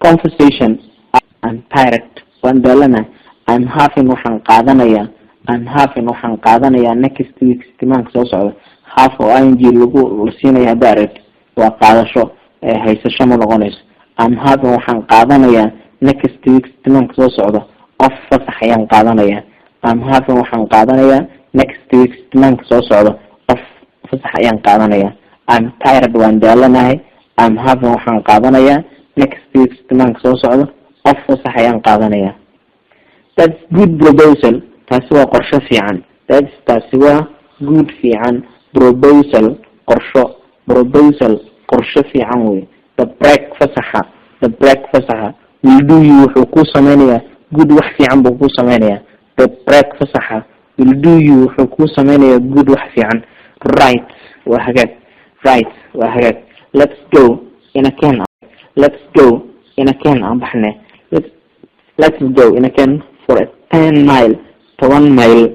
Conversation. I'm tired, waan daalanahay. I'm having, waxaan qaadanayaa. I'm having, waxaan qaadanayaa, next week, sitimaanka soo socda. Have oo ing lagu siinaya hadda aragti waa qaadasho, haysasho ma noqonayso. I'm having, waxaan qaadanayaa, next week, sitimaanka soo socda, off, fasax ayaan qaadanayaa. I'm having, waxaan qaadanayaa, next week, sitimaanka soo socda, off, fasax ayaan qaadanayaa. I'm tired, waan daalanahay. I'm having, waxaan qaadanayaa, next week, sitimaanka soo socda, off, fasax ayaan qaadanayaa. That's good proposal, taasi waa qorsho fiican. That's, taasi waa, good, fiican, proposal, qorsho. Proposal, qorsho fiican wey. The break, fasaxa. The break, fasaxa, will do you, wuxuu kuu sameynayaa, good, wax fiican buu kuu sameynayaa. The break, fasaxa, will do you, wuxuu kuu sameynayaa, good, wax fiican. Right, waa hagaag. Right, waa hagaag. Let's go, inaken. Let's go, inaken, aan baxne. Let's go, inaken, for a 10 mile, 10 mile,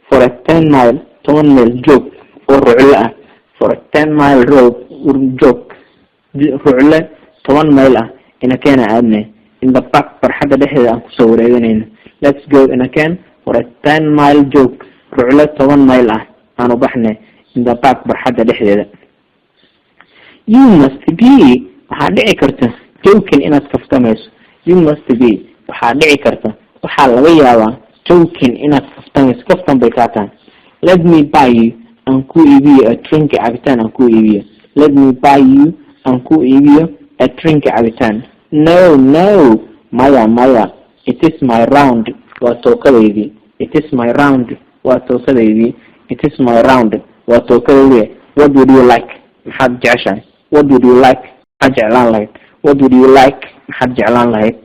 for a 10 mile, 10 mile jog oo ruclo ah. For a 10 mile road jog, rucle 10 mayl ah inakeena aadne. In the park, barxadda dhexdeeda aan kusoo wareeganayno. Let's go, inaken, for a 10 mile jog, rucle 10 mayl ah aanu baxne, in the park, barxadda dhexdeeda. You must be, waxaa dhici karta, joking, inaad kaftamayso. You must be, waxaa dhici karta, waxaa laga yaabaa, joking, inaad kaftamayso, kaftan bay kaa tahay. Let me buy you, aan ku iibiyo, a drink, cabitaan aan ku iibiyo. Let me buy you, aan ku iibiyo, a drink, cabitaan. No, no, maya, maya. It is my round, waa tookadaydii. It is my round, waa tookadaydii. It is my round, waa tookadaydii. What would you like? Maxaad jeceshahay? What would you like? Maxaad jeclaan lahayd? What would you like? Maxaad jeclaan lahayd?